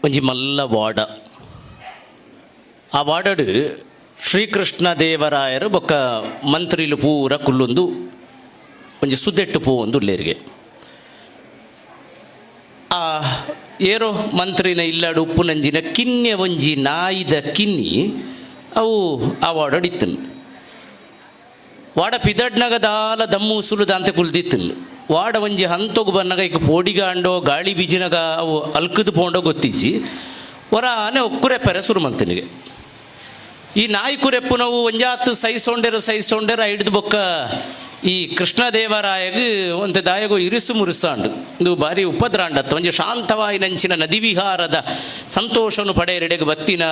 ಒಂಜಿ ಮಲ್ಲ ವಾಡ. ಆ ವಾಡಡ್ ಶ್ರೀಕೃಷ್ಣ ದೇವರಾಯರು ಬೊಕ್ಕ ಮಂತ್ರಿಲು ಪೂರ ಕುಲ್ಲೊಂದು ಒಂಜಿ ಸುದೆಟ್ಟು ಪೋವೊಂದು ಉಲ್ಲೇರಿಗೆ. ಆ ಏರೋ ಮಂತ್ರಿನ ಇಲ್ಲಡು ಉಪ್ಪುನಂಜಿನ ಕಿನ್ಯ ಒಂಜಿ ನಾಯಿದ ಕಿನ್ನಿ ಅವು ಆ ವಾಡಡ್ ಇತ್ತನ್. ವಾಡ ಪಿದಡ್ನಗ ದಾಲ ದಮ್ಮು ಉಸುಲು ದಾಂತೆ ಕುಲ್ದಿತ್ತನ್. ವಾಡ ಒಂಜಿ ಹಂತೊಗು ಬನ್ನಗ ಈಗ ಪೋಡಿಗಾಂಡೋ ಗಾಳಿ ಬೀಜಿನಗ ಅವು ಅಲ್ಕದು ಪೋಂಡೋ ಗೊತ್ತಿಜ್ಜಿ, ಹೊರ ಆನೆ ಕುರೆಪೆರೆ ಸುರು ಮಂತನಿಗೆ. ಈ ನಾಯಿ ಕುರೆಪ್ಪುನವು ಒಂಜಾತ್ ಸೈಸೊಂಡೆರು ಸೈಸೊಂಡೆರು ಹಿಡಿದು ಬೊಕ್ಕ ಈ ಕೃಷ್ಣದೇವರಾಯಗ್ ಒಂತೆ ದಾಯಗು ಇರಿಸು ಮುರಿಸಾಂಡು. ಇದು ಭಾರಿ ಉಪದ್ರಾಂಡತ್ತ. ಒಂಜಿ ಶಾಂತವಾಯಿನಂಚಿನ ನದಿ ವಿಹಾರದ ಸಂತೋಷನು ಪಡೆಯರೆಡೆಗೆ ಬತ್ತಿನ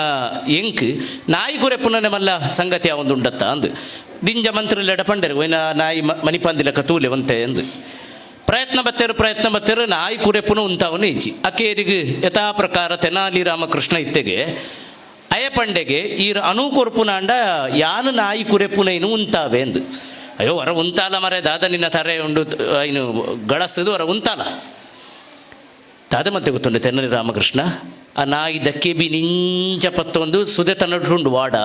ಎಂಕ್ ನಾಯಿ ಕುರೆಪ್ಪುನನೆ ಮಲ್ಲ ಸಂಗತಿ ಒಂದು ಉಂಡತ್ತ ಅಂದು ದಿಂಜ ಮಂತ್ರಿಲೆಡ ಪಂಡೆರು, ಒಯ್ನ ನಾಯಿ ಮನಿಪಂದಿಲಕ ತೂಲೆ ಒಂತೆ ಎಂದು. ಪ್ರಯತ್ನ ಬತ್ತೆರು, ಪ್ರಯತ್ನ ಬತ್ತೆರು, ನಾಯಿ ಕುರೆಪ್ಪುನ ಉಂತಾವನು ಇಜ್ಜಿ. ಅಕೇರಿಗೆ ಯಥಾ ಪ್ರಕಾರ ತೆನಾಲಿ ರಾಮಕೃಷ್ಣ ಇತ್ತೆಗೆ ಅಯ ಪಂಡೆಗೆ, ಈರ್ ಅನು ಕೊರ್ಪುನಾಂಡ ಯಾನು ನಾಯಿ ಕುರೆಪುನೈನು ಉಂತಾವೆ ಎಂದು. ಅಯ್ಯೋ, ಹೊರ ಉಂತಾಲ ಮರೆ, ದಾದ ನಿನ್ನ ತರೆ ಉಂಡು, ಇನ್ನು ಗಳಸದು, ಹೊರ ಉಂತಾಲ ದಾದ. ಮತ್ತೆ ಗೊತ್ತುಂಡೆ ತೆನ್ನಲಿ ರಾಮಕೃಷ್ಣ ಆ ನಾಯಿ ದಕ್ಕೆ ಬಿ ನಿಂಚ ಪತ್ತೊಂದು ಸುದೆ ತನ್ನಡುಂಡು ವಾಡ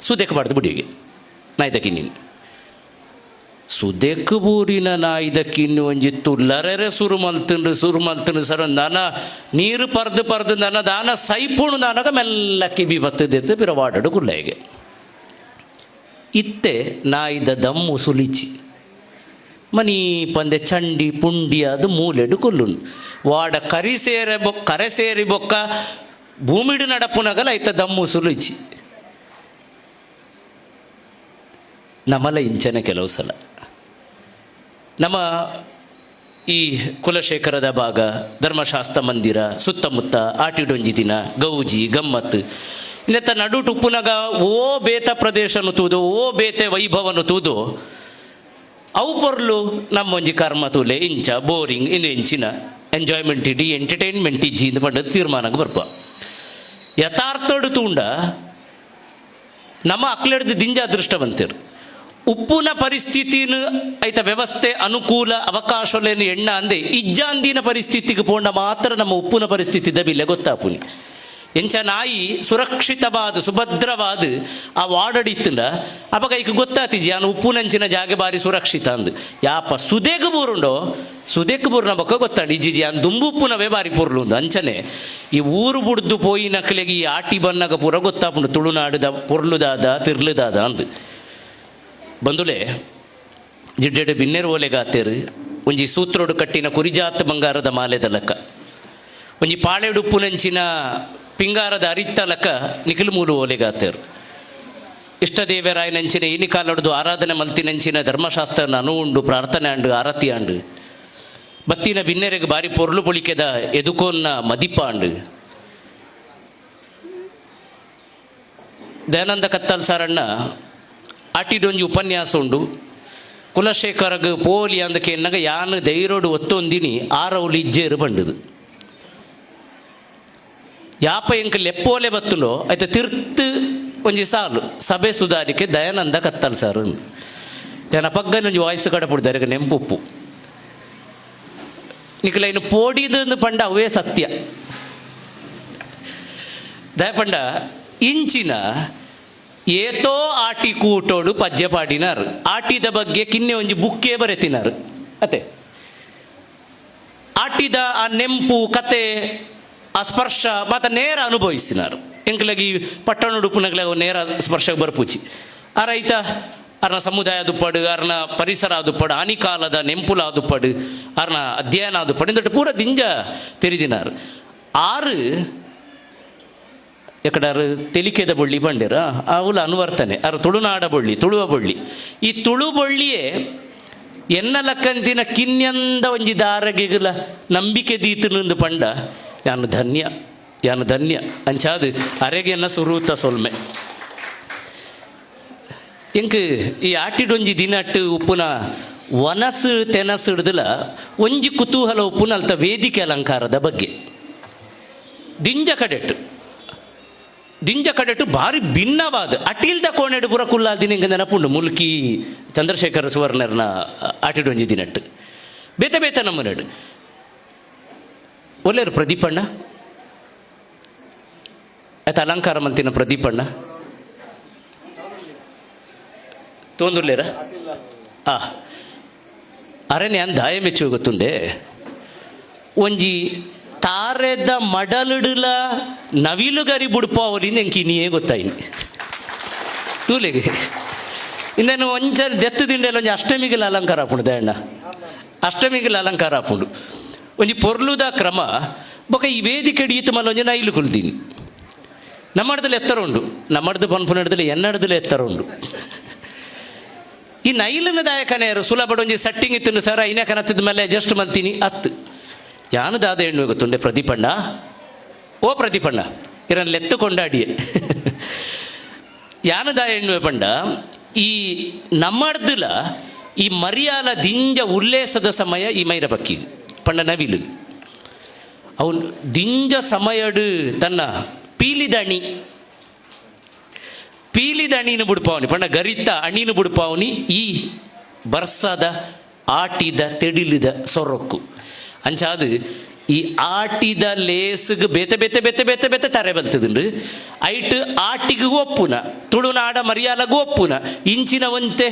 ಸುದೆಕ್ ಬಾಡ್ದು ಬುಡಿಗೆ ನಾಯಿ ದಕ್ಕಿ. ನೀನು ಸುದೆಕ್ ಬೂರಿನ ನಾಯಿದ ಕಿನ್ನು ಒಂಜಿ ತುಲ್ಲರೆರೆ ಸುರು ಮಲ್ತುಂಡು, ಸುರು ಮಲ್ತುಂಡು ಸರ್. ನನ ನೀರು ಪರ್ದು ಪರ್ದು ನನ್ನ ದಾನ ಸೈಪುಣು ನಾನಗ ಮೆಲ್ಲ ಕಿಬಿ ಬತ್ತದೆತ್ತು ಪಿರ ವಾಡಡು ಗುಲ್ಲಾಯಿಗೆ. ಇತ್ತೆ ನಾಯಿದ ದಮ್ಮು ಸುಲಿಚಿ ಮನಿ ಪಂದೆ ಚಂಡಿ ಪುಂಡಿ ಅದು ಮೂಲೆಡು ಕೊಲ್ಲುನು. ವಾಡ ಕರಿ ಸೇರೆ ಬೊಕ್ಕ, ಕರೆ ಸೇರಿ ಬೊಕ್ಕ ಭೂಮಿಡು ನಡಪುನಗಲ ಐತ ದಮ್ಮು ಸುಲಿಚಿ. ನಮಲ ಇಂಚನೆ ಕೆಲವು ಸಲ ನಮ್ಮ ಈ ಕುಲಶೇಖರದ ಭಾಗ, ಧರ್ಮಶಾಸ್ತ್ರ ಮಂದಿರ ಸುತ್ತಮುತ್ತ ಆಟಿಡೊಂಜಿ ದಿನ ಗೌಜಿ ಗಮ್ಮತ್ತು ಇನ್ನತ್ತ ನಡು ಟುಪ್ಪುನಗ ಓ ಬೇತ ಪ್ರದೇಶನು ತೂದು, ಓ ಬೇತೆ ವೈಭವನು ತೂದು, ಅವು ಪೊರ್ಲು ನಮ್ಮೊಂಜಿ ಕರ್ಮ ತೂಲೆ ಇಂಚ ಬೋರಿಂಗ್, ಇಂದು ಇಂಚಿನ ಎಂಜಾಯ್ಮೆಂಟ್ ಇಡಿ ಎಂಟರ್ಟೈನ್ಮೆಂಟ್ ಇಜ್ಜಿ ಇಂದು ಪಂಡದ ತೀರ್ಮಾನಕ್ಕೆ ಬರ್ಪ. ಯಥಾರ್ಥಡು ತೂಂಡ ನಮ್ಮ ಅಕ್ಲೆಡ್ದು ದಿಂಜ ಅದೃಷ್ಟವಂತರು. ಉಪ್ಪುನ ಪರಿಸ್ಥಿತಿನ ಐತ ವ್ಯವಸ್ಥೆ ಅನುಕೂಲ ಅವಕಾಶಲೇನು ಎಣ್ಣ ಅಂದೆ ಇಜ್ಜಾಂದಿನ ಪರಿಸ್ಥಿತಿಗೆ ಪೋಂಡ ಮಾತ್ರ ನಮ್ಮ ಉಪ್ಪುನ ಪರಿಸ್ಥಿತಿ ದಬಿಲೆ ಗೊತ್ತಾಪುನಿ. ಎಂಚ ನಾಯಿ ಸುರಕ್ಷಿತವಾದ ಸುಭದ್ರವಾದ ಆ ವಾಡಡಿತ್ತಂಡ ಅಪಗ ಐಕ್ ಗೊತ್ತಾತಿಜಿ, ಯಾನು ಉಪ್ಪುನಂಚಿನ ಜಾಗೆ ಬಾರಿ ಸುರಕ್ಷಿತ ಅಂದ್. ಯಾಪ ಸುದೆಗ್ ಬೂರುಂಡೋ, ಸುದೆಕ್ ಬೂರ್ನ ಬೊಕ್ಕ ಗೊತ್ತಾಂಡು, ಇಜ್ಜಿಜಿ ಯಾನ್ ದುಂಬು ಉಪ್ಪುನವೇ ಬಾರಿ ಪೊರ್ಲು ಉಂದು. ಅಂಚನೆ ಈ ಊರು ಬುಡ್ದು ಪೋಯಿನಕ್ಲೆಗೆ ಈ ಆಟಿ ಬನ್ನಗ ಪೂರ ಗೊತ್ತಾಪುಂಡು ತುಳುನಾಡುದ ಪೊರ್ಲುದಾದ ತಿರ್ಲುದಾದ ಅಂದ್. ಬಂದುಲೆ ಜಿಡ್ಡೆಡು ಬಿನ್ನೆರು ಓಲೆಗಾತೇರು. ಒಂಜಿ ಸೂತ್ರೋಡು ಕಟ್ಟಿನ ಕುರಿಜಾತ ಬಂಗಾರದ ಮಾಲೆದ ಲೆಕ್ಕ, ಒಂಜಿ ಪಾಳೆಡುಪ್ಪುನಂಚಿನ ಪಿಂಗಾರದ ಅರಿತ್ತ ಲೆಕ್ಕ ನಿಖಿಲ್ ಮೂಲು ಓಲೆಗಾತೇರು. ಇಷ್ಟದೇವರಾಯನಂಚಿನ ಇನಿ ಕಾಲೊಡ್ದು ಆರಾಧನೆ ಮಲ್ತಿನಂಚಿನ ಧರ್ಮಶಾಸ್ತ್ರ ಅನು ಉಂಡು, ಪ್ರಾರ್ಥನೆ ಆಂಡು, ಆರತಿ ಆಂಡು. ಬತ್ತಿನ ಬಿನ್ನೆರೆಗ್ ಬಾರಿ ಪೊರ್ಲು ಪೊಳಿಕೆದ ಎದುಕೋನ್ನ ಮದಿಪ ಆಂಡು. ದಯಾನಂದ ಕತ್ತಲ್ ಸಾರಣ್ಣ ಆಟಿಡೊಂಜಿ ಉಪನ್ಯಾಸ ಉಂಡು. ಕುಲಶೇಖರಗ್ ಪೋಲಿ ಅಂದಕ್ಕೆ ಎನ್ನಗ ಯಾನ್ ಧೈರ್ಯಡು ಒತ್ತೊಂದಿನಿ ಆರೌಲು ಇಜ್ಜೇರು ಬಂಡುದು. ಯಾಪ ಎಂಕ್ ಲೆಪ್ಪೋಲೆ ಬತ್ತುಂಡೋ ಐತ ತಿರ್ತು ಒಂಜಿ ಸಾಲು, ಸಭೆ ಸುಧಾರಿಕೆ ದಯಾನಂದ ಕತ್ತಲ್ ಸರ್. ಜನ ಪಗ್ಗನ ಒಂಜಿ ವಾಯ್ಸ್ ಕಡಪುಡ್ದಾರೆ ನೆಂಪುಪ್ಪು ನಿಕಲ. ಇನ್ನು ಪೋಡಿದು ಪಂಡ ಅವೇ ಸತ್ಯ. ದಯಪಂಡ ಇಂಚಿನ ಏತೋ ಆಟಿ ಕೂಟೋಡು ಪಜ್ಜೆ ಪಾಡಿನಾರು, ಆಟಿದ ಬಗ್ಗೆ ಕಿನ್ನೆ ಒಂಜಿ ಬುಕ್ಕೇ ಬರೆತಿನಾರು ಅತೆ. ಆಟಿದ ಆ ನೆಂಪು ಕತೆ ಆ ಸ್ಪರ್ಶ ಮಾತ ನೇರ ಅನುಭವಿಸಿನಾರು. ಎಂಕ್ಲಗಿ ಪಟ್ಟಣ ಉಡುಪುನಗ್ಲ ನೇರ ಸ್ಪರ್ಶ ಬರ್ಪುಚಿ. ಆ ರೈತ ಅರ್ನ ಸಮುದಾಯ ದುಪ್ಪಡು, ಅರ್ನ ಪರಿಸರ ದುಪ್ಪಡು, ಆನಿಕಾಲದ ನೆಂಪುಲ ದುಪ್ಪಡು, ಅರ್ನ ಅಧ್ಯಯನ ದುಪ್ಪಡು ಇಂದಟ್ಟು ಪೂರ ದಿಂಜ ತೆರಿದಿನಾರು. ಆರು ಎಕಡಾರು ತೆಲಿಕೆದ ಬೊಳ್ಳಿ ಪಂಡೇರ ಅವುಲ ಅನುವರ್ತನೆ. ಅರು ತುಳುನಾಡ ಬೊಳ್ಳಿ, ತುಳುವ ಬೊಳ್ಳಿ. ಈ ತುಳು ಬೊಳ್ಳಿಯೇ ಎನ್ನ ಲಕ್ಕಂತಿನ ಕಿನ್ಯಂದ ಒಂಜಿ ದಾರಗೆಗುಲ ನಂಬಿಕೆ ದೀತನಂದು ಪಂಡ ಯಾನು ಧನ್ಯ, ಯಾನು ಧನ್ಯ. ಅಂಚಾದು ಅರೆಗೆನ್ನ ಸುರೂತ ಸೊಲ್ಮೆ. ಎಂಕ್ ಈ ಆಟಿಡೊಂಜಿ ದಿನಟ್ಟು ಉಪ್ಪುನ ವನಸು ತೆನಸು ಹಿಡ್ದಲ ಒಂಜಿ ಕುತೂಹಲ ಉಪ್ಪುನ ಅಲ್ತ ವೇದಿಕೆ ಅಲಂಕಾರದ ಬಗ್ಗೆ. ದಿಂಜ ಕಡೆಟ್, ದಿಂಜ ಕಡೆಟು ಭಾರಿ ಭಿನ್ನವಾದ ಅಟಿಲ್ದ ಕೋಣೆಡು ಪುರ ಕುಲ್ಲಾದಿನ ಇಂಕ ನೆನಪುಂಡು. ಮುಲ್ಕಿ ಚಂದ್ರಶೇಖರ ಸುವರ್ಣರ್ನ ಆಟಿಡೊಂಜಿ ದಿನಟ್ಟು ಬೇತೆ ಬೇತೆ ನಮ್ಮನೆಡು ಒಲ್ಲೇರು ಪ್ರದೀಪಣ್ಣ. ಆಯ್ತು ಅಲಂಕಾರ ಮಂತಿನ ಪ್ರದೀಪಣ್ಣ ತೋಂದುರ್ಲೇರ ಆ ಅರೆ ನಾನು ದಾಯ ಮೆಚ್ಚು ಗೊತ್ತುಂಡೆ ಒಂಜಿ ತಾರೆದ ಮಡಲಿಡುಲ ನವಿಲುಗರಿ ಬುಡ್ಪಾವಲಿ ಎಂಕಿ ನೀಯೇ ಗೊತ್ತಾಯಿನಿ ತೂಲೆಗೆ ಇಂದನು ಒಂಚ ದೆತ್ತು ದಿಂಡೆಲ್ಲ ಒಂಜಿ ಅಷ್ಟಮಿಗಿಲ ಅಲಂಕಾರ ಆಪುಂಡು ದಯಣ್ಣ, ಅಷ್ಟಮಿಗಿಲ ಅಲಂಕಾರ ಆಪುಂಡು ಒಂಜಿ ಪೊರ್ಲುದ ಕ್ರಮ. ಬೊಕ ಈ ವೇದಿಕೆ ಈತ ಮಲ್ಲ ಒಂಜಿ ನೈಲು ಕುಲ್ದೀನಿ. ನಮ್ಮಡದಲ್ಲಿ ಎತ್ತರ ಉಂಡು, ನಮ್ಮಡ್ದು ಪನ್ಪುನಡ್ದಲ್ಲಿ ಎನ್ನಡದಲ್ಲಿ ಎತ್ತರ ಉಂಡು. ಈ ನೈಲಿನ ದಾಯಕನೇರು ಸುಲಭ ಒಂಜಿ ಸೆಟ್ಟಿಂಗ್ ಇತ್ತು ಸರ್, ಐನೇ ಕನತ್ತಿದ ಮೇಲೆ ಅಡ್ಜಸ್ಟ್ ಮಂತೀನಿ ಅತ್ತು ಯಾನು ದಾದ ಹೆಣ್ಣು ಗೊತ್ತುಂಡೆ ಪ್ರದೀಪಣ್ಣ, ಓ ಪ್ರದೀಪಣ್ಣ ಇರನ್ ಲೆತ್ತು ಕೊಂಡಾಡಿಯೆ ಯಾನು ದಾಯ ಹೆಣ್ಣು ಪಂಡ ಈ ನಮ್ಮಡ್ದುಲ ಈ ಮರಿಯಾಲ ದಿಂಜ ಉಲ್ಲೇಸದ ಸಮಯ ಈ ಮೈರ ಬಕ್ಕಿ ಪಂಡ ನವಿಲು ಅವನು ದಿಂಜ ಸಮಯಡು ತನ್ನ ಪೀಲಿದ ಅಣಿ ಪೀಲಿದ ಅಣಿನ ಬುಡ್ಪಾವನಿ ಪಂಡ ಗರಿತ ಅಣಿನ ಬುಡ್ಪಾವನಿ ಈ ಬರ್ಸದ ಆಟಿದ ತೆಡಿಲಿದ ಸೊರೊಕ್ಕು ಅಂಚಾದು ಈ ಆಟಿದ ಲೇಸುಗ್ ಬೇತೆ ಬೇತೆ ಬೇತೆ ಬೇತೆ ಬೇತೆ ತರೆ ಬಲ್ತದುಂಡು. ಐಟ್ ಆಟಿಗೂ ಒಪ್ಪುನ ತುಳುನಾಡ ಮರಿಯಾಲಗೂ ಒಪ್ಪುನ ಇಂಚಿನ ಒಂತೆ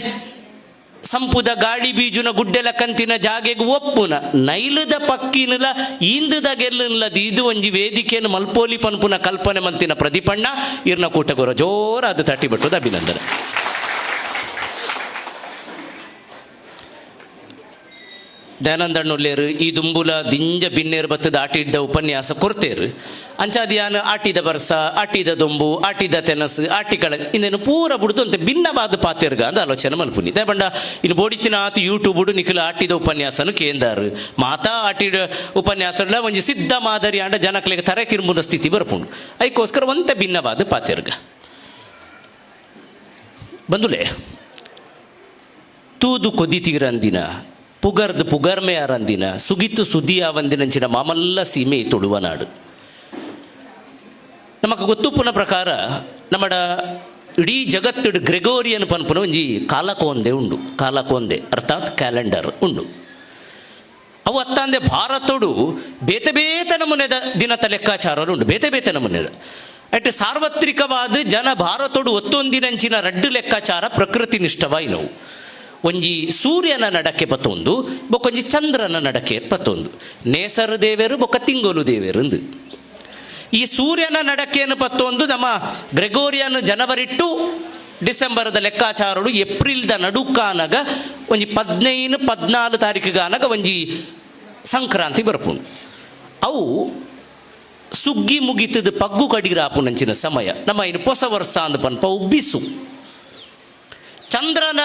ಸಂಪುದ ಗಾಳಿ ಬೀಜುನ ಗುಡ್ಡೆಲ ಕಂತಿನ ಜಾಗೆಗೂ ಒಪ್ಪುನ ನೈಲದ ಪಕ್ಕಿನಲ ಇಂದದ ಗೆಲ್ಲುನ್ಲ ಇದು ಒಂಜಿ ವೇದಿಕೆಯನ್ನು ಮಲ್ಪೋಲಿ ಪನ್ಪುನ ಕಲ್ಪನೆ ಮಂತಿನ ಪ್ರದೀಪಣ್ಣ ಇರ್ನ ಕೂಟಗೊರ ಜೋರಾದ ತಟ್ಟಿ ಬಿಟ್ಟದ ಅಭಿನಂದನೆ. ದಯಾನಂದಣ್ಣುಲ್ಲೇರು ಈ ದುಂಬುಲ ದಿಂಜ ಬಿನ್ನೇರು ಬತ್ತದ ಆಟಿದ್ದ ಉಪನ್ಯಾಸ ಕೊರ್ತೇರು. ಅಂಚಾದಿಯಾನ ಆಟಿದ ಬರ್ಸ, ಆಟಿದ ದೊಂಬು, ಆಟಿದ ತೆನಸು, ಆಟಿಕಳ ಇನ್ನೇನು ಪೂರ ಬುಡ್ದು ಅಂತ ಭಿನ್ನವಾದ ಪಾತೆರ್ಗ ಅಂದ ಆಲೋಚನೆ ಮಲ್ಪುನಿ. ಬಂಡ ಇನ್ನು ಬೋಡಿತಿನ ಆತು ಯೂಟ್ಯೂಬ್ ನಿಖಿಲ ಆಟಿದ ಉಪನ್ಯಾಸನು ಕೇಂದಾರು ಮಾತಾ ಆಟಿದ ಉಪನ್ಯಾಸ ಒಂಜಿ ಸಿದ್ಧ ಮಾದರಿ ಅಂಡ ಜನಕ್ಲೆಗೆ ತರೆ ಕಿರುಂಬುನ ಸ್ಥಿತಿ ಬರ್ಪುಂಡು. ಅದಕ್ಕೋಸ್ಕರ ಒಂತೆ ಭಿನ್ನವಾದ ಪಾತೆರ್ಗ ಬಂದುಲೆ ತೂದು ಕೊದಿತೀರಂದಿನ ಪುಗರ್ದು ಪುಗರ್ಮೆಯಾರಂದಿನ ಸುಗಿತ್ತು ಸುದ್ದಿಯಾವಂದಿನಂಚಿನ ಮಾಮಲ್ಲ ಸೀಮೆ ತುಳುವ ನಾಡು. ನಮಕ್ ಗೊತ್ತುಪ್ಪುನ ಪ್ರಕಾರ ನಮ್ಮಡ ಇಡೀ ಜಗತ್ತುಡು ಗ್ರೆಗೋರಿಯನ್ ಪನ್ಪುನ ಒಂಜಿ ಕಾಲಕೋಂದೆ ಉಂಡು, ಕಾಲಕೋಂದೆ ಅರ್ಥಾತ್ ಕ್ಯಾಲೆಂಡರ್ ಉಂಡು. ಅವು ಅತ್ತಾಂದೆ ಭಾರತೋಡು ಬೇತೆ ಬೇತೆ ನಮೂನೆದ ದಿನತ ಲೆಕ್ಕಾಚಾರರು ಉಂಡು, ಬೇತೆ ಬೇತೆ ನಮೂನೆದ. ಅಟ್ ಸಾರ್ವತ್ರಿಕವಾದ ಜನ ಭಾರತೋಡು ಒತ್ತೊಂದಿನಂಚಿನ ರಡ್ಡು ಲೆಕ್ಕಾಚಾರ ಪ್ರಕೃತಿ ನಿಷ್ಠವಾಯಿನವು. ಒಂಜಿ ಸೂರ್ಯನ ನಡಕೆ ಪತ್ತೊಂದು, ಬೊಕ್ಕೊಂಜಿ ಚಂದ್ರನ ನಡಕೆ ಪತ್ತೊಂದು, ನೇಸರು ದೇವರು ಬೊಕ್ಕ ತಿಂಗೊಲು ದೇವರು. ಈ ಸೂರ್ಯನ ನಡಕೆಯನ್ನು ಪತ್ತೊಂದು ನಮ್ಮ ಗ್ರೆಗೋರಿಯನ್ ಜನವರಿ ಟು ಡಿಸೆಂಬರ್ದ ಲೆಕ್ಕಾಚಾರಡು ಏಪ್ರಿಲ್ದ ನಡುಕಾನಗ ಒಂಜಿ 15 14 ತಾರೀಕಿಗಾನಗ ಒಂಜಿ ಸಂಕ್ರಾಂತಿ ಬರ್ಪುಂಡು. ಅವು ಸುಗ್ಗಿ ಮುಗಿತದ ಪಗ್ಗು ಕಡಿರಾಪುನಂಚಿನ ಸಮಯ ನಮ್ಮ ಇನ್ನು ಹೊಸ ವರ್ಷ ಅಂದ ಪನ್ಪ ಅವು ಬಿಸು. ಚಂದ್ರನ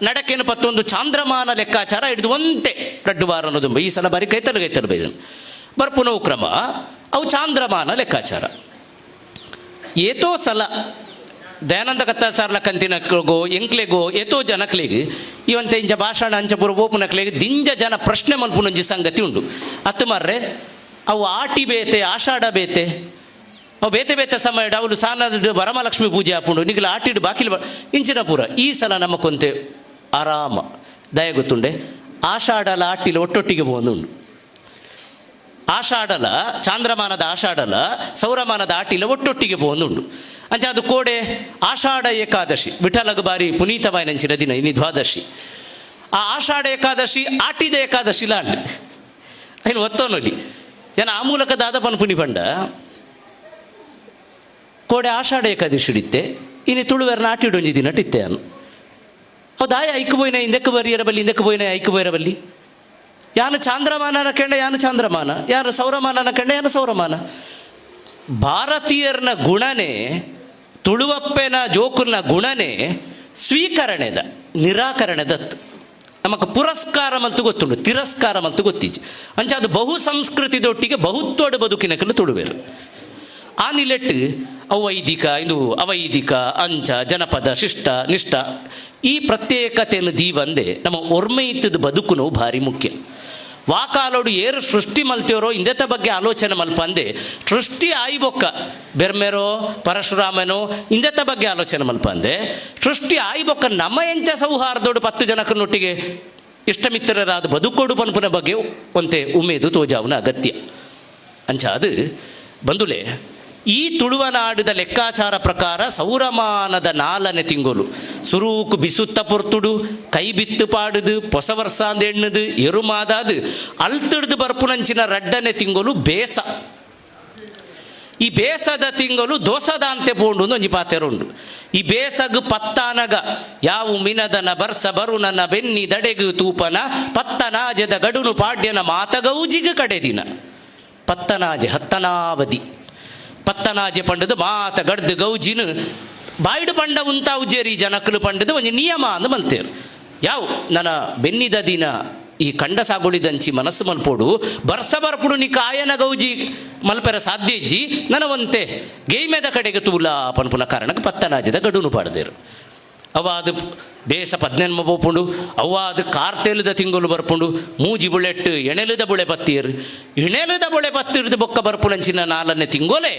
ನಡಕೆನು ಪತ್ತೊಂದು ಚಾಂದ್ರಮಾನ ಲೆಕ್ಕಾಚಾರ ಹಿಡಿದು ಒಂತೆ ರಡ್ಡು ವಾರ ಅನ್ನೋದು ಈ ಸಲ ಬಾರಿ ಕೈತಲು ಕೈತಲು ಬೈದನು ಬರ್ಪುನವು ಕ್ರಮ ಅವು ಚಾಂದ್ರಮಾನ ಲೆಕ್ಕಾಚಾರ. ಏತೋ ಸಲ ದಯಾನಂದ ಕತ್ತಾಚಾರ್ಲ ಕಂತಿನಕ್ಲೆಗೋ ಎಂಕ್ಲೆಗೋ ಏತೋ ಜನಕ್ಲೆಗ್ ಇವಂತೆ ಇಂಚ ಭಾಷಣ ಅಂಚಪುರ ಬೋಪುನಕ್ಲೆಗ್ ದಿಂಜ ಜನ ಪ್ರಶ್ನೆ ಮಲ್ಪುನೊಂಜಿ ಸಂಗತಿ ಉಂಡು. ಅತ್ತು ಮಾರ್ರೆ ಅವು ಆಟಿ ಬೇತೆ ಆಷಾಢ ಬೇತೆ ಅವು ಬೇತೆ ಬೇತೆ ಸಮಯ ಅವಳು ಸಾನದ ವರಮಹಾಲಕ್ಷ್ಮಿ ಪೂಜೆ ಆಪುಂಡು ನಿಗಲ ಆಟಿಡು ಬಾಕಿಲ್ ಇಂಚಿನ ಪೂರ. ಈ ಸಲ ನಮ್ಮ ಕೊಂತೆ ಆರಾಮ ದಯ ಗೊತ್ತುಂಡೆ ಆಷಾಢಲ ಆಟಿಲ ಒಟ್ಟೊಟ್ಟಿಗೆ ಪೋಂದುಂಡು. ಆಷಾಢಲ ಚಾಂದ್ರಮಾನದ ಆಷಾಢಲ ಸೌರಮಾನದ ಆಟಿಲ ಒಟ್ಟೊಟ್ಟಿಗೆ ಪೋಂದುಂಡು. ಅಂಚ ಅದು ಕೋಡೆ ಆಷಾಢ ಏಕಾದಶಿ ವಿಠಲಗ ಬಾರಿ ಪುನೀತವಾಯಿನಂಚಿನ ದಿನ ಇನಿ ದ್ವಾದಶಿ. ಆ ಆಷಾಢ ಏಕಾದಶಿ ಆಟಿದ ಏಕಾದಶಿ ಲಾಂಡ್ ಇನ್ನು ಒತ್ತೋನೊಲಿ ಜನ ಆ ಮೂಲಕ ದಾದ ಪನ್ಪುನಿ ಪಂಡ ಕೋಡೆ ಆಷಾಢ ಏಕಾದಶಿ ಹಿಡಿತ್ತೆ ಇನಿ ತುಳುವೆರ್ನ ಆಟಿಡೊಂಜಿ ದಿನ ಟಿತ್ತೆ ಅನು. ಹೌದಾಯ ಐಕು ಬೋಯ್ನ ಇಂದಕ್ಕೆ ಬರಿಯರ ಬಲ್ಲಿ ಇಂದಕ್ಕೆ ಬೋಯ್ನ ಐಕು ಬೋಯರ ಬಲ್ಲಿ ಯಾನು ಚಾಂದ್ರಮಾನನ ಕೆಂಡ ಯಾನು ಚಾಂದ್ರಮಾನ ಯಾರು ಸೌರಮಾನನ ಕೆಂಡ ಯಾನು ಸೌರಮಾನ. ಭಾರತೀಯರ್ನ ಗುಣನೆ ತುಳುವಪ್ಪೆನ ಜೋಕುರ್ನ ಗುಣನೆ ಸ್ವೀಕರಣೆದ ನಿರಾಕರಣೆದತ್ತು ನಮಕ್ ಪುರಸ್ಕಾರ ಮಂತು ಗೊತ್ತುಂಡು ತಿರಸ್ಕಾರ ಮಂತು ಗೊತ್ತಿಜ್ಜಿ. ಅಂಚ ಅದು ಬಹು ಸಂಸ್ಕೃತಿದೊಟ್ಟಿಗೆ ಬಹುತ್ವಡು ಬದುಕಿನ ಕಲ್ಲು ತುಳುವೆರು. ಆ ನಿಲೆಟ್ಟು ಅವೈದಿಕ ಇದು ಅವೈದಿಕ ಅಂಚ ಜನಪದ ಶಿಷ್ಟ ನಿಷ್ಠ ಈ ಪ್ರತ್ಯೇಕತೆಯನ್ನು ದೀವಂದೆ ನಮ್ಮ ಒರ್ಮೈತದ ಬದುಕು ನೋವು ಭಾರಿ ಮುಖ್ಯ. ವಾಕಾಲೋಡು ಏರು ಸೃಷ್ಟಿ ಮಲ್ತಿಯೋರೋ ಇಂದೆತ ಬಗ್ಗೆ ಆಲೋಚನೆ ಮಲ್ಪಂದೆ ಸೃಷ್ಟಿ ಆಯ್ಬೊಕ್ಕ ಬೆರ್ಮೆರೋ ಪರಶುರಾಮನೋ ಇಂದೆತ ಬಗ್ಗೆ ಆಲೋಚನೆ ಮಲ್ಪಂದೆ ಸೃಷ್ಟಿ ಆಯ್ಬೊಕ್ಕ ನಮ್ಮ ಎಂಚ ಸೌಹಾರ್ದೋಡು 10 ಜನಕ್ಕನೊಟ್ಟಿಗೆ ಇಷ್ಟಮಿತ್ರರಾದ ಬದುಕೋಡು ಪನ್ಪುನ ಬಗ್ಗೆ ಒಂತೆ ಉಮೇದು ತೋಜಾವುನ ಅಗತ್ಯ. ಅಂಚ ಅದು ಬಂದುಲೆ ಈ ತುಳುವನಾಡುದ ಲೆಕ್ಕಾಚಾರ ಪ್ರಕಾರ ಸೌರಮಾನದ ನಾಲನೆ ತಿಂಗಳು ಸುರೂಕು ಬಿಸುತ್ತ ಪೊರ್ತುಡು ಕೈ ಬಿತ್ತು ಪಾಡುದು ಹೊಸ ವರ್ಷ ಅಂದ್ ಎಣ್ಣುದು ಎರುಮಾದಾದು ಅಲ್ತಿಡ್ದು ಬರ್ಪುನಂಚಿನ ರಡ್ಡನೆ ತಿಂಗಳು ಬೇಸ. ಈ ಬೇಸದ ತಿಂಗಳು ದೋಸದಾಂತೆ ಪೋಂಡು ಒಂಜಿ ಪಾತೆರುಂಡು. ಈ ಬೇಸಗು ಪತ್ತಾನಗ ಯಾವು ಮಿನದನ ಬರ್ಸ ಬರುನನ ಬೆನ್ನಿ ದಡೆಗು ತೂಪನ ಪತ್ತನಾಜದ ಗಡುನು ಪಾಡ್ಯನ ಮಾತಗೌಜಿಗ ಕಡೆ ದಿನ. ಪತ್ತನಾಜೆ ಹತ್ತನಾವಧಿ ಪತ್ತನಾಜೆ ಪಂಡದು ಮಾತ ಗಡ್ದು ಗೌಜಿನ ಬಾಯ್ಡು ಪಂಡ ಉಂತ ಉಜ್ಜೇರಿ ಜನಕಲು ಪಂಡದು ಒಂಜಿ ನಿಯಮ ಅಂದ್ ಮಲ್ತೇರು. ಯಾವು ನನ್ನ ಬೆನ್ನಿದ ದಿನ ಈ ಕಂಡ ಸಾಗುಳಿದಂಚಿ ಮನಸ್ಸು ಮಲ್ಪೋಡು ಬರ್ಸ ಬರ್ಪುಡು ನಿ ಕಾಯನ ಗೌಜಿ ಮಲ್ಪೆರ ಸಾಧ್ಯ ಇಜ್ಜಿ ನನವಂತೆ ಗೇಯ್ಮೆದ ಕಡೆಗೆ ತೂಲ ಪನ್ಪುನ ಕಾರಣಕ್ಕೆ ಪತ್ತನಾಜದ ಗಡುನು ಪಾಡ್ದೇರು. ಅವ ಅದು ಬೇಸ ಪದ್ನೆನ್ಮ ಪೋಪುಂಡು, ಅವ್ವ ಅದು ಕಾರ್ತೆಲದ ತಿಂಗಳು ಬರ್ಪುಂಡು, ಮೂಜಿ ಬುಳೆಟ್ಟು ಎಣೆಲದ ಬುಳೆ ಪತ್ತೀರು, ಇಣೆಲದ ಬುಳೆ ಪತ್ತಿರ್ದು ಬೊಕ್ಕ ಬರ್ಪುನಂಚಿನ ನಾಲನೆ ತಿಂಗೋಲೆ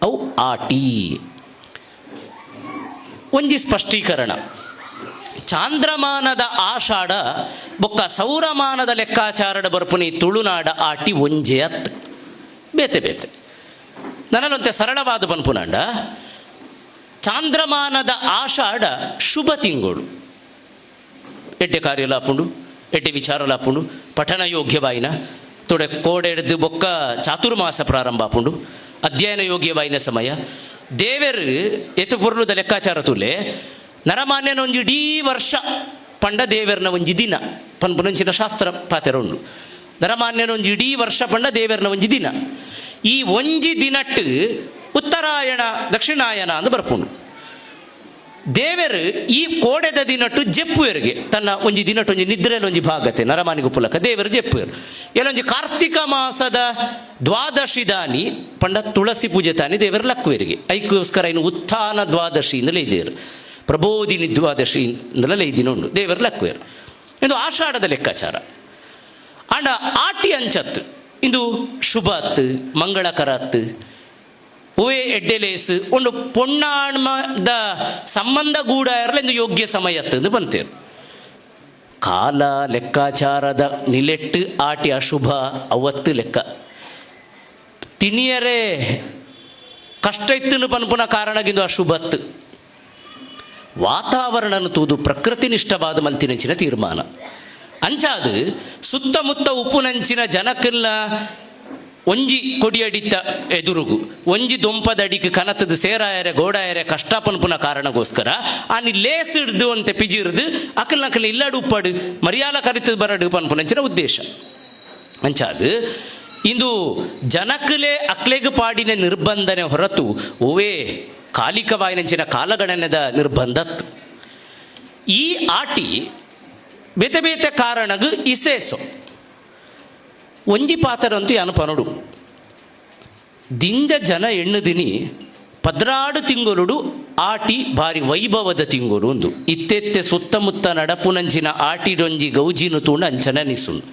ಅವು ಆಟಿ. ಒಂಜಿ ಸ್ಪಷ್ಟೀಕರಣ, ಚಾಂದ್ರಮಾನದ ಆಷಾಢ ಬೊಕ್ಕ ಸೌರಮಾನದ ಲೆಕ್ಕಾಚಾರದ ಬರ್ಪುನಿ ತುಳುನಾಡ ಆಟಿ ಒಂಜೆ ಅತ್ ಬೇತೆ ಬೇತೆ. ನನಲೊಂತೆ ಸರಳವಾದ ಪನ್ಪುನಾಂಡ ಚಾಂದ್ರಮಾನದ ಆಷಾಢ ಶುಭ ತಿಂಗಳು, ಎಡ್ಡೆ ಕಾರ್ಯಲಾಪುಂಡು, ಎಡ್ಡೆ ವಿಚಾರಲಾಪುಂಡು, ಪಠಣ ಯೋಗ್ಯವಾಯಿನ ತೊಡೆ ಕೋಡೆಡ್ದು ಬೊಕ್ಕ ಚಾತುರ್ಮಾಸ ಪ್ರಾರಂಭ ಆಪುಂಡು, ಅಧ್ಯಯನ ಯೋಗ್ಯವಾಯಿನ ಸಮಯ. ದೇವೆರು ಎತ್ತು ಪೊರ್ಲುದ ಲೆಕ್ಕಾಚಾರ ತುಲೆ ನರಮಾನ್ಯನ ಒಂಜಿ ಇಡೀ ವರ್ಷ ಪಂಡ ದೇವೆರ್ನ ಒಂಜಿ ದಿನ ಪನ್ಪುನಂಚಿನ ಶಾಸ್ತ್ರ ಪಾತೆರ ಉಂಡು. ನರಮಾನ್ಯನ ಒಂಜಿ ಇಡೀ ವರ್ಷ ಪಂಡ ದೇವೆರ್ನ ಒಂಜಿ ದಿನ. ಈ ಒಂಜಿ ದಿನಟ್ಟು ಉತ್ತರಾಯಣ ದಕ್ಷಿಣಾಯನ ಅಂದ್ ಬರ್ಪುಂಡು. ದೇವೆರು ಈ ಕೋಡೆದ ದಿನಟ್ಟು ಜೆಪ್ಪುವೆರಿಗೆ ತನ್ನ ಒಂಜಿ ದಿನಟ್ಟು ಒಂಜಿ ನಿದ್ರೆಲ ಒಂಜಿ ಭಾಗತೆ ನರಮಾನಿಗು ಪುಲಕ ದೇವರು ಜೆಪ್ಪುವೆರು. ಎಲ್ಲೊಂಜಿ ಕಾರ್ತಿಕ ಮಾಸದ ದ್ವಾದಶಿ ದಾನಿ ಪಂಡ ತುಳಸಿ ಪೂಜೆ ತಾನಿ ದೇವರು ಲಕ್ಕುವೆರಿಗೆ. ಐಕ್ಕೋಸ್ಕರ ಇನ್ನು ಉತ್ಥಾನ ದ್ವಾದಶಿ ಇಂದಲೇ ಇದೇರು, ಪ್ರಬೋಧಿನಿ ದ್ವಾದಶಿ ಇಂದಲೇ ದಿನ ಉಂಡು ದೇವರು ಲಕ್ಕುವೆರು. ಇದು ಆಷಾಢದ ಲೆಕ್ಕಾಚಾರ. ಆಂಡ ಆಟಿ ಅಂಚತ್ತು ಇಂದು ಶುಭ ಅತ್ತು, ಮಂಗಳಕರ ಅತ್ತು, ಹೂವೆ ಎಡ್ಡೆಲೇಸ್ ಒಂದು ಪೊಣ್ಣಾಣ್ಮದ ಸಂಬಂಧ ಗೂಡ ಇರಲ್ಲ, ಇಂದು ಯೋಗ್ಯ ಸಮಯ ಅತ್ತು ಬಂತೇರು. ಕಾಲ ಲೆಕ್ಕಾಚಾರದ ನಿಲೆಟ್ಟು ಆಟಿ ಅಶುಭ ಅವತ್ತು ಲೆಕ್ಕ ತಿನಿಯರೇ ಕಷ್ಟ ಇತ್ತು ಪನ್ಪುನ ಕಾರಣಗಿಂದು ಅಶುಭತ್ತು. ವಾತಾವರಣನ ತೂದು ಪ್ರಕೃತಿನಿಷ್ಠವಾದ ಮಲ್ತಿನಂಚಿನ ತೀರ್ಮಾನ. ಅಂಚಾದು ಸುತ್ತಮುತ್ತ ಉಪ್ಪುನಂಚಿನ ಜನಕ್ಕೆಲ್ಲ ಒಂಜಿ ಕೊಡಿಯಡಿತ ಎದುರುಗು ಒಂಜಿ ದೊಂಪದಡಿಗೆ ಕನತದ ಸೇರಾಯರೆ ಗೋಡಾಯರೆ ಕಷ್ಟ ಪನ್ಪುನ ಕಾರಣಗೋಸ್ಕರ ಆನಿ ಲೇಸ್ ಹಿಡ್ದು ಅಂತೆ ಪಿಜಿರ್ದು ಅಕಲ್ ನಕಲ್ ಇಲ್ಲಡು ಉಪ್ಪಡು ಮರ್ಯಾಲ ಕರಿತದ ಬರಡು ಪನ್ಪುನಂಚಿನ ಉದ್ದೇಶ. ಅಂಚಾದು ಇಂದು ಜನಕ್ಕಲೇ ಅಕ್ಲೆಗ್ ಪಾಡಿನ ನಿರ್ಬಂಧನೆ ಹೊರತು ಓವೇ ಕಾಲಿಕವಾಯಿನಂಚಿನ ಕಾಲಗಣನದ ನಿರ್ಬಂಧತ್. ಈ ಆಟಿ ಬೇತೆ ಬೇತೆ ಕಾರಣಗ್ ಇಸೇಸೊ ಒಂಜಿ ಪಾತರಂತೂ ಯಾನು ಪನೊಡು. ದಿಂಜ ಜನ ಎಣ್ಣುದಿನಿ 12 ತಿಂಗಳುಡು ಆಟಿ ಭಾರಿ ವೈಭವದ ತಿಂಗಳು ಒಂದು. ಇತ್ತೆತ್ತೆ ಸುತ್ತಮುತ್ತ ನಡಪುನಂಚಿನ ಆಟಿಡೊಂಜಿ ಗೌಜಿನು ತೂಂಡ ಅಂಚನ ನಿಸುಂಡು.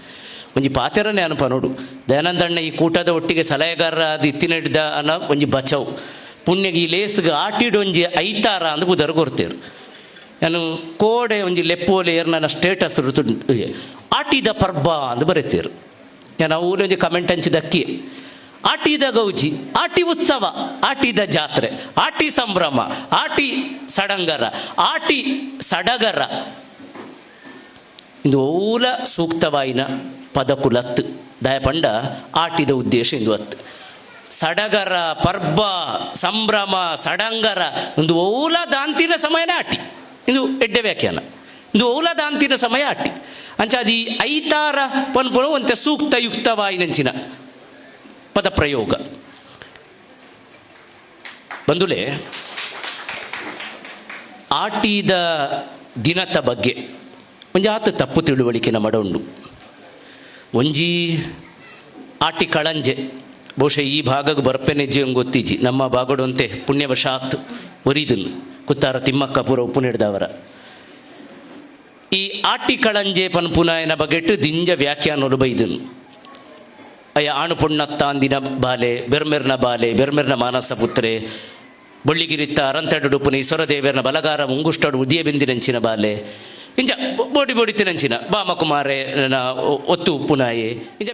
ಒಂಜಿ ಪಾತೆರನೆ ಅನುಪನೋಡು. ದಯಾನಂದಣ್ಣ ಈ ಕೂಟದ ಒಟ್ಟಿಗೆ ಸಲಹೆಗಾರರ ಅದು ಇತ್ತಿನಡಿದ ಅನ್ನ ಒಂಜಿ ಬಚವು ಪುಣ್ಯಗೆ ಈ ಲೇಸ್ಗೆ ಆಟಿಡೊಂಜಿ ಐತಾರ ಅಂದ್ ಬುದರ್ ಕೊರ್ತೇರು. ನಾನು ಕೋಡೆ ಒಂಜಿ ಲೆಪ್ಪೋಲೆ ನನ್ನ ಸ್ಟೇಟಸ್ ಆಟಿದ ಪರ್ಬ ಅಂದ್ ಬರೀತೇರು. ನಾನು ಅವು ಒಂಜಿ ಕಮೆಂಟ್ ಹಂಚಿದಕ್ಕಿ ಆಟಿದ ಗೌಜಿ, ಆಟಿ ಉತ್ಸವ, ಆಟಿದ ಜಾತ್ರೆ, ಆಟಿ ಸಂಭ್ರಮ, ಆಟಿ ಸಡಂಗರ, ಆಟಿ ಸಡಗರ, ಇಂದು ಓಲ ಸೂಕ್ತವಾಯಿನ ಪದಕುಲತ್ತು. ದಯಪಂಡ ಆಟಿದ ಉದ್ದೇಶ ಇಂದು ಅತ್ತು. ಸಡಗರ, ಪರ್ಬ, ಸಂಭ್ರಮ, ಸಡಂಗರ ಒಂದು ಓಲ ದಾಂತಿನ ಸಮಯನ ಆಟಿ. ಇದು ಎಡ್ಡೆ ವ್ಯಾಖ್ಯಾನ. ಇದು ಓಲ ದಾಂತಿನ ಸಮಯ ಆಟಿ. ಅಂಚಾದಿ ಐತಾರ ಪನ್ಪುನ ಒಂತೆ ಸೂಕ್ತ ಯುಕ್ತವಾಯಿನಂಚಿನ ಪದಪ್ರಯೋಗ. ಬಂಧುಲೆ, ಆಟಿದ ದಿನದ ಬಗ್ಗೆ ಒಂಜಾತ ತಪ್ಪು ತಿಳುವಳಿಕೆ ನಮಡ ಉಂಡು. ಒಂಜಿ ಆಟಿ ಕಳಂಜೆ ಬಹುಶಃ ಈ ಭಾಗಕ್ಕೆ ಬರ್ಪೆನೆಜ್ಜೆ ಗೊತ್ತಿಜ್ಜಿ. ನಮ್ಮ ಭಾಗಡೊಂತೆ ಪುಣ್ಯವಶಾತ್ ಒರಿದನು ಕುತ್ತಾರ ತಿಮ್ಮಕ್ಕ ಪೂರ ಉಪ್ಪು ನೀಡಿದವರ. ಈ ಆಟಿ ಕಳಂಜೆ ಪನ್ಪುನಾಯನ ಬಗೆಟ್ ದಿಂಜ ವ್ಯಾಖ್ಯಾನಲು ಬೈದನು. ಅಯ್ಯ ಆಣು ಪೊಣ್ಣತ್ತಾಂದಿನ ಬಾಲೆ, ಬೆರ್ಮೆರ್ನ ಬಾಲೆ, ಬೆರ್ಮೆರ್ನ ಮಾನಸ ಪುತ್ರೆ, ಬೊಳ್ಳಿಗಿರಿತ್ತ ಅರಂತಡುಡುಪುನ ಈಶ್ವರದೇವರ್ನ ಬಲಗಾರ ಮುಂಗುಷ್ಟಡು ಉದಿಯ ಬಿಂದಿನಂಚಿನ ಬಾಲೆ, ಇಂಜ ಬೋಡಿ ಬೋಡಿ ತಿನಂಚಿನ ಬಾಮಕುಮಾರೆ ಒತ್ತು ಉಪ್ಪುನಾಯೆ ಇಂಜ.